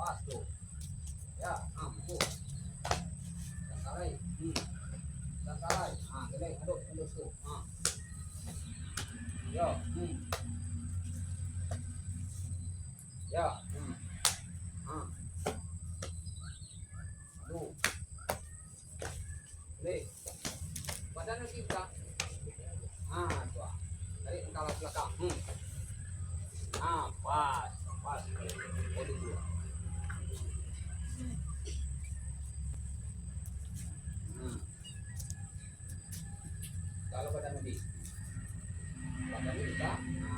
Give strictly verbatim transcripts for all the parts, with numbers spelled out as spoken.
Pas tu. Ya, ha, tu. Sangkalai. Hmm. Sangkalai. Ha, gelek, aduk, tundus tu. Ha. Ya, hmm. Ya, hmm. Ha. Aduh. Leh. Badan lagi buka. Ha, tu ah. Tarik ke alas belakang. Hmm. Ha, pas, pas. Waduh, dua. Hmm. Kalau badan lagi. Badan lagi buka. Ha.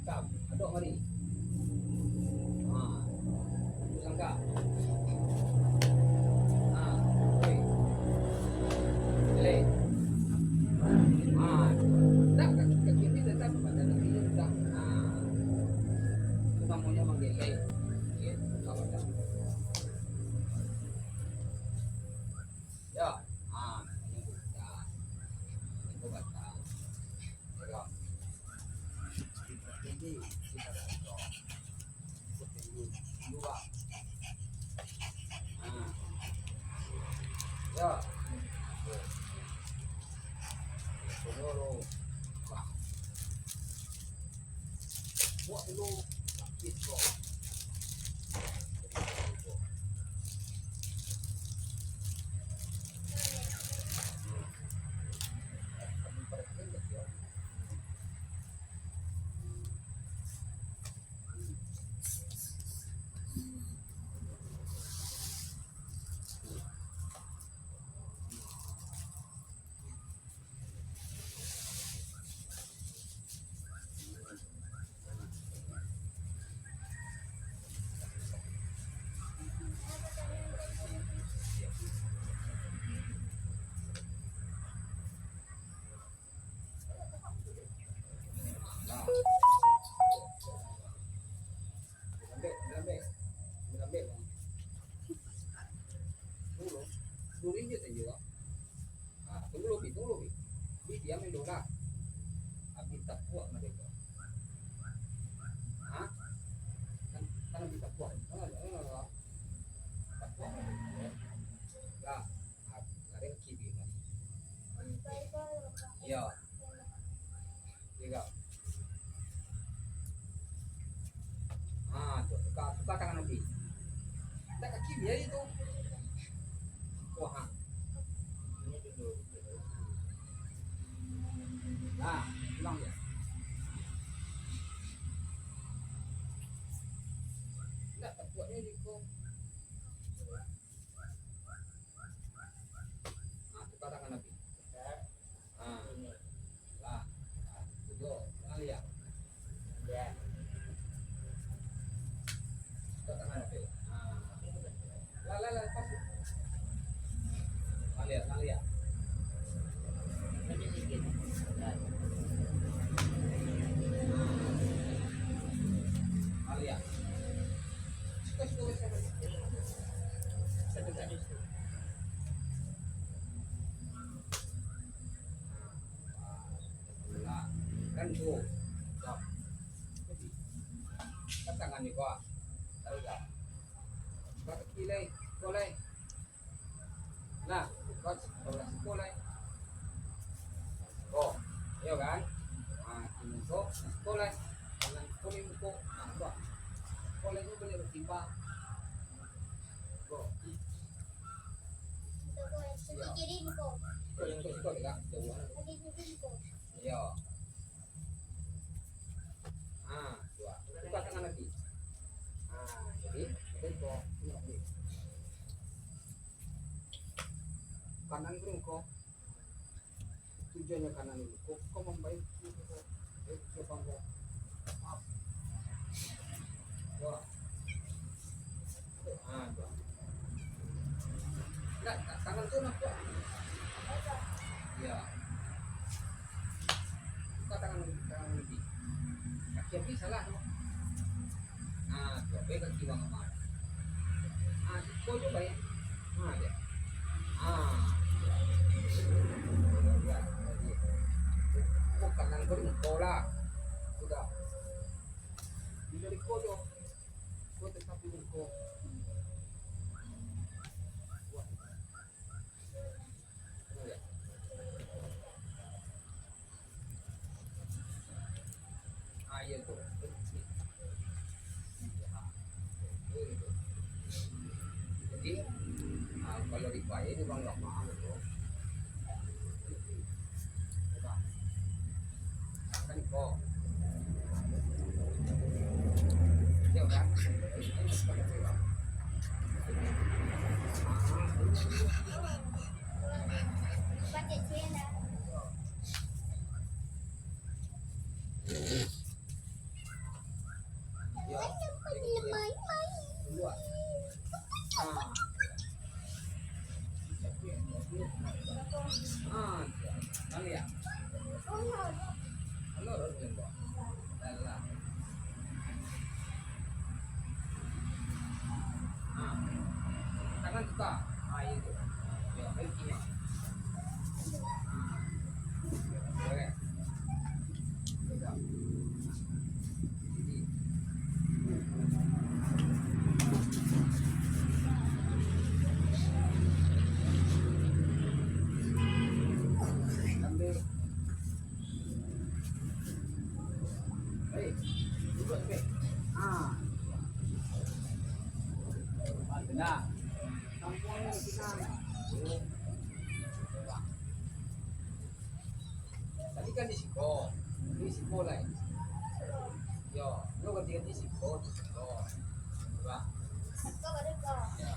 Tam, adok mari. Ha. Tu sangka. Ha. Oi. Jelek. Ha. Tak, kaki, kaki ni tetap pada kaki ni tetap. Ha. Itu namanya menggelek. Ya, kawan. Ya. Ha. Itu batang. Ya. Malambek, malambek, malambek. Dulu, dulu injek sajo. Ah, tunggu dulu, Pi, tunggu dulu, Pi. Pi, diam dulu lah. Abih tapuak mah dek ko. Hah? Kan, kan abih tapuak. Ah, ah, ah. Tapuak mah dek ko. Lah, ah, lari ka kiri mah. Iyo. Tigo. Ah, tu, tuka, tuka tangan Abi. Ndak ka kiri ari tu. Wah, ha. Nah, pulang dia. Ndak tapuak dia di ko. Ah, tuka tangan Abi. Ah. Lah. Ah, tujuh. Tangan liak. Tuka tangan Abi. Ah. Lah, lah, lah, lepas. Tangan liak, tangan liak. Tangan liak. Suka, suka, suka. Satu kali. Nah, kan tu. Kan tangan ni, Pak. Tahu tak? Buka kaki lai, siko lai. Nah, buka siko lai, siko lai. Oh, iyo kan? Nah, kini ko, siko lai. Tangan ko ni buko. Nah, buka. Siko lai tu boleh bertimbang. Buka. Siko, siko kiri buko. Siko, siko, siko, dek, jauah. Kaki kiri buko. Iyo. Ah, dua. Buka tangan lagi. Ah, jadi, jadi ko, ini, ini. Kanan ko, ko. Tujuannyo kanan ini. Ko, ko mambaik, ko, ko. Eh, siapa ko? Up. Dua. Ah, tu. Ndak, ta-, tangan tu nampak. Iyo. Buka tangan, tangan Abi. Kaki Abi salah tu. Ah, tu, Abi kaki bang amal. Ah, siko jo baik. Ah, dia. Ah. Bukan tangan kiri, bola. Sudah. Dari ko jo. Ko tetap di ko. Wah. Ah, iya tu. Jadi, ah, kalau di kuaye tu bang lama tu. Kan ko. Yo kan? Yo. Keluar. Ah. Ah, ya. Mana ya? Mana orang yang buat? Dah lah. Ah. Tangan tukar. Ah, itu. Ya, baik, iya. Ah. Boleh. Jadi, ambil. Hei, duduk, Bek. Ah. Ah, tenang. Kampuang ni tenang. Tadi kan di siko. Di siko lai. Yo, lo ganti-ganti siko, di siko. Coba. Yo.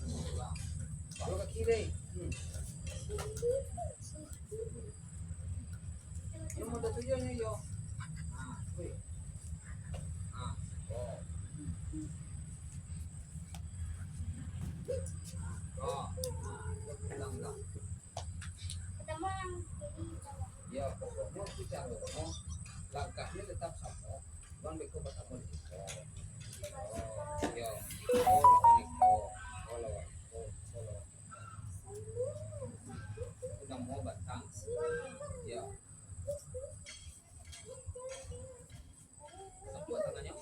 Coba. Kalau ke kiri. Hmm. Nomor satu yo, yo. Ah, weh. Ah, oh. Oh, ah, ulang, ulang. Yo, pokoknyo tu caronyo, langkahnyo tetap samo. Cuman beko patamo di siko. Oh, yo. Oh, lawan iko. Oh, lawan iko. Oh, lawan iko. Itu namo batang. Yo. Sapuak tanganyo.